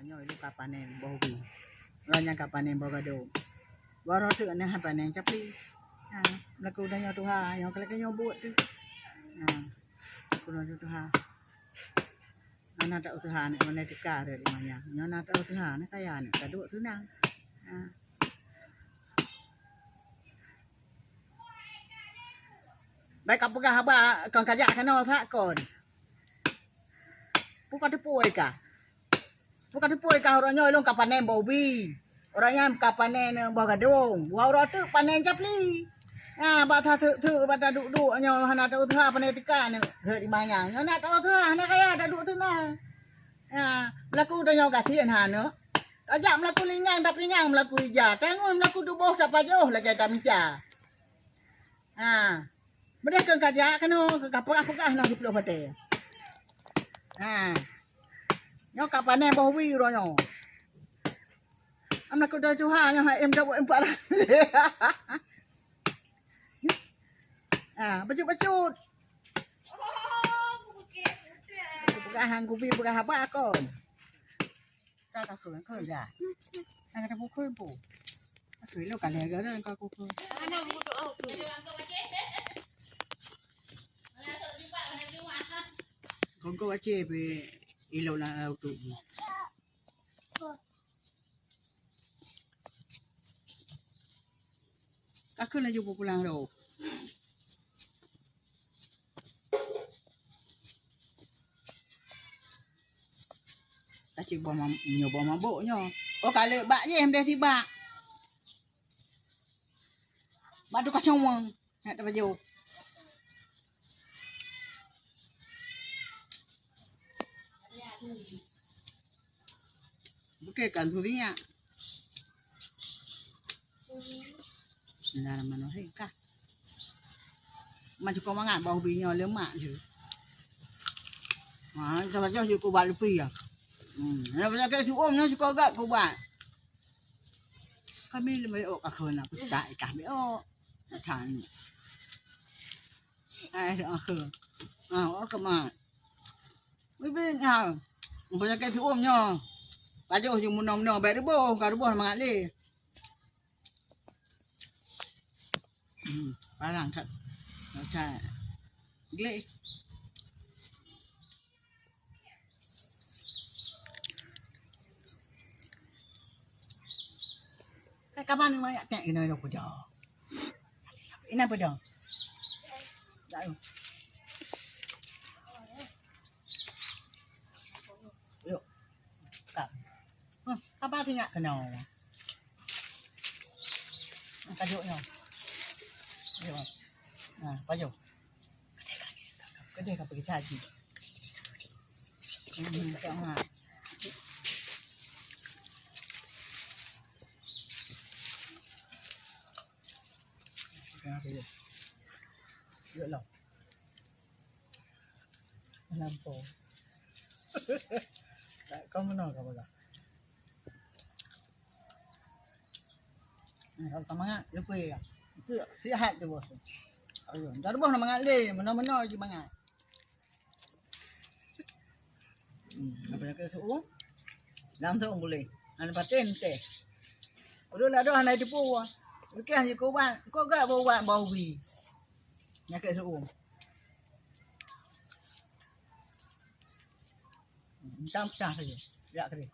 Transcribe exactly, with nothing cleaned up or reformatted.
Nyoe ilôn ka panen boh ubi. Uroe nyan ka panen boh gadong. Baroe teuk na panen capli. Ha, meulaku tanyoe tuha, nyoe ka lagèe nyoe buet teuh. Ha, meulaku tanyoe tuha. Hana ta-useuha aneuk, meunyoe teuka rot di manyang. Nyoe na ta-useuha, na kaya aneuk, ka duek seunang. Ha. Bèk kapeugah haba kon kajak keunoe that kon. Peue kateupue ka? Peue kateupue ka uroe nyoe ilôn ka panen boh ubi? Uroe nyan ka panen boh gadong. Dua uroe teuk panen capli. Ha, bak that teuk-teuk, bak that duek-duek nyoe hana ta-useuha panen teuka aneuk rot di manyang. Nyoe na ta-useuha, hana kaya, ta-duek seunang. Ha, meulaku tanyoe gasien aneuk. Tajak meulaku lingang, tapingang meulaku ija. Tangon meulaku tuboh, tapajoh lagèe tameuca. Ha. Meudeh keu kajak keunoe, keu kapeugah-peugah na siplôh batèe. Ha. Nyoe ka panen boh ubi uroe nyoe. Am laku dai tuha nyoe hai em dawek empat ratus. Ha, bacut-bacut. Peugah hang kubi peugah haba kon. Ka ka keu, keu dah. Ka ka bukui bu. Aku lo ka lé gara ka ku. Kongko Aceh pe ilo na tu. Ka kheun laju pulang rot. Ka cit boh mam-, nyoe boh mabök nyoe. Oh, ka lheueh bak jih, mdeh sibak. Bak tu ka cawang. Nak tapajoh. Bukan kan tu dia. Bismillahirrahmanirrahim. Kah. Mak cukup mangat bawah bini nyoe lemak je. Ha, sama je cukup buat lebih ya. Hmm, ya, banyak ke tu om nyoe cukup agak kubat. Kami lebih ok aku nak petak ikan be ok. Macam ni. Ai, aku. Ha, ok mak. Bibi ha. Banyak ke tu om nyoe. Pajoh je munoe-munoe baik reboh, ka reboh mangat lé. Hmm, parang kat. Macam glek. Ka kaban manyak tek ina ina puja. Ina puja. Dah. Yuk. Ka. Huh, apa tinggal kena? Kajuk nyo. Yuk. Nah, pajoh. Kedai ka pergi haji. Hmm, tak mak. Tengah tu. Yuk lah. Lampau. Tak, kau menang kau bola. Nah, kalau tak mangat, lupa ya. Itu sihat tu bos. Ayo, dah boh nak mangat le, mana-mana lagi mangat. Hmm, apa nak kena suruh? Langsung boleh. Hana paten teh. Udah nak doh hana tipu. Okey, hanya kau buat, kau gak bawa buat bau bi. Nyakit suruh. Entah pecah saja. Yak kering.